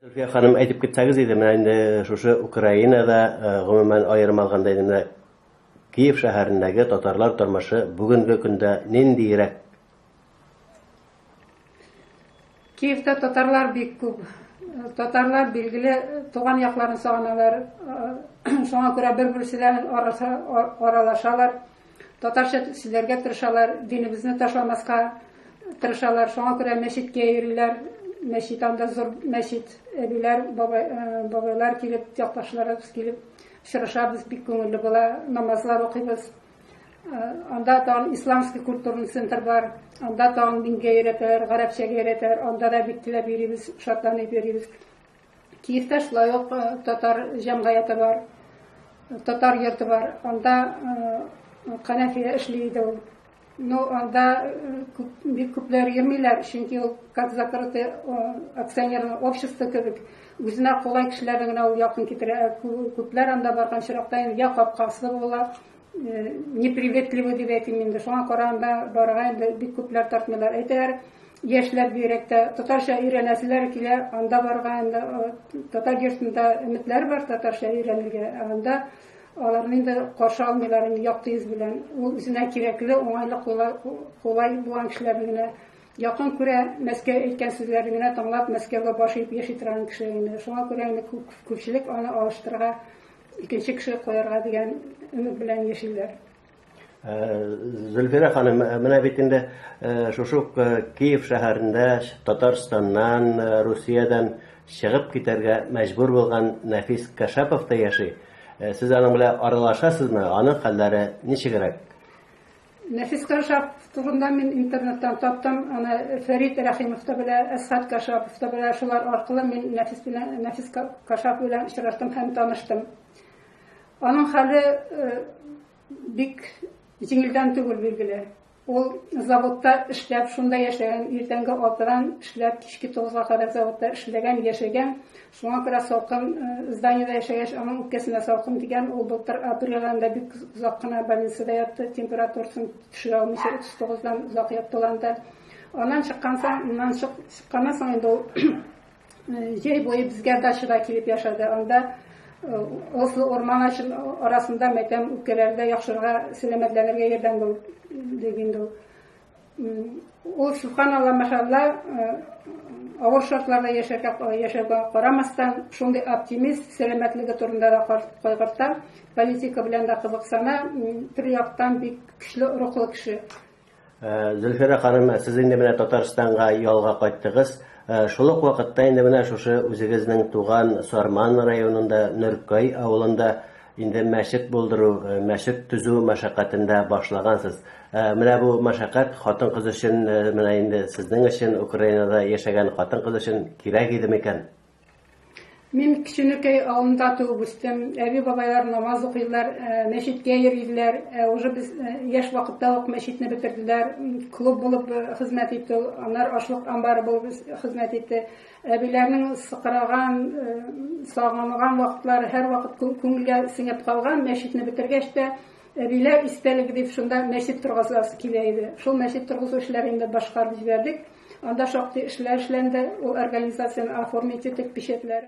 Зөлфия ханым, әйтеп китсәгез иде, менә инде шушы Украинада, гомумән аерым алганда инде менә Киев шәһәрендәге татарлар тормышы бүгенге көндә ниндиерәк? Киевта татарлар бик күп. Татарлар, билгеле, туган якларын сагыналар. Шуңа күрә бер-берсе белән аралашалар. Татарча сөйләргә тырышалар, динебезне ташламаска тырышалар. Шуңа күрә мәчеткә йөриләр. Мәчет анда зур мәчет. Әбиләр, бабай, э, бабайлар килеп, якташларыбыз килеп очрашабыз, бик күңелле була. Намазлар укыйбыз. Э, анда тагын исламский культурный центр бар. Анда тагын дингә өйрәтәләр, гарәпчәгә өйрәтәләр. Анда да бик теләп йөрибез, шатланып йөрибез. Киевта шулай ук э, татар җәмгыяте бар, татар йорты бар. Анда э, Канәфия эшли иде ул. Ну, анда э, күп, бик күпләр йөрмиләр, чөнки ул как закрытое акционерное общество кебек үзенә кулай кешеләрне генә ул якын китерә. Ә күпләр анда барган очракта инде я капкасы була, неприветливый дип әйтим инде. Шуңа караганда барырга инде бик күпләр тартмыйлар. Әйтәләр, яшьләр бигрәк тә татарча өйрәнәселәр килә, анда барырга инде татар йортында өметләр бар татарча өйрәнергә, ә анда аларны инде каршы алмыйлар инде якты йөз белән. Ул үзенә кирәкле, уңайлы, кулай булган кешеләрне генә якын күрә, Мәскәү әйткән сүзләрне генә тыңлап, Мәскәүгә баш иеп яши торган кеше инде. Шуңа күрә инде күпчелек аны алыштырырга, икенче кеше куярга дигән өмет белән яшиләр. Зөлфирә ханым, менә бит инде шушы ук Киев шәһәрендә Татарстаннан, Русиядән чыгып китәргә мәҗбүр булган Нәфис Кашапов та яши. Сез аның белән аралашасызмы? Аның хәлләре ничегрәк? Нәфис Кашапов турында мин интернеттан таптым. Аны Фәрит Рәхимов та белә, Әсхәт Кашапов та белә. Шулар аркылы мин Нәфис белән Нәфис Кашапов белән очраштым һәм таныштым. Аның хәле бик җиңелдән түгел, билгеле. Ул заводта эшләп, шунда яшәгән, иртәнге 6-дан эшләп, кичке 9-га кадәр заводта эшләгән, яшәгән. Шуңа күрә салкын зданиедә яшәгәч, аның үпкәсенә салкын тигән. Ул былтыр апрель аенда бик озак кына больницада ятты, температурасын төшерә алмыйча 39-дан озак ятты ул анда. Аннан чыккан соң, аннан чыкканнан соң инде ул җәй буе безгә дачада килеп яшәде. Анда Осло урман арасында мәйтәм үпкәләре дә яхшырга, сәламәтләнергә ярдәм булды инде ул. Ул, субханалла, машалла, авыр шартларда яшәргә яшәүгә карамастан, шундый оптимист, сәламәтлеге турында да кайгырта, политика белән дә кызыксына, төрле яктан бик көчле рухлы кеше. Зөлфирә ханым, сез инде менә Татарстанга ялга кайттыгыз. Шул ук вакытта инде менә шушы үзегезнең туган Сарман районында, Нөркәй авылында инде мәчет булдыру, мәчет төзү мәшәкатен дә башлагансыз. Менә бу мәшәкать хатын-кыз өчен, менә инде сезнең өчен, Украинада яшәгән хатын-кыз өчен кирәк иде микән? Мин Кеченекәй авылында туып үстем. Әби-бабайлар намаз укыйлар, мәчеткә йөриләр. Уже без яшь вакытта ук мәчетне бетерделәр. Клуб булып хезмәт итте ул. Аннары ашлык амбары булып хезмәт итте. Әбиләрнең сыкраган, сагынган вакытлары һәрвакыт күңелгә сеңеп калган. Мәчетне бетергәч тә, әбиләр истәлеге дип шунда мәчет торгызасы килә иде. Шул мәчет торгызу эшләрен инде башкарып җибәрдек. Анда шактый эшләр эшләнде, ул организацияне оформить итеп, печатьләр.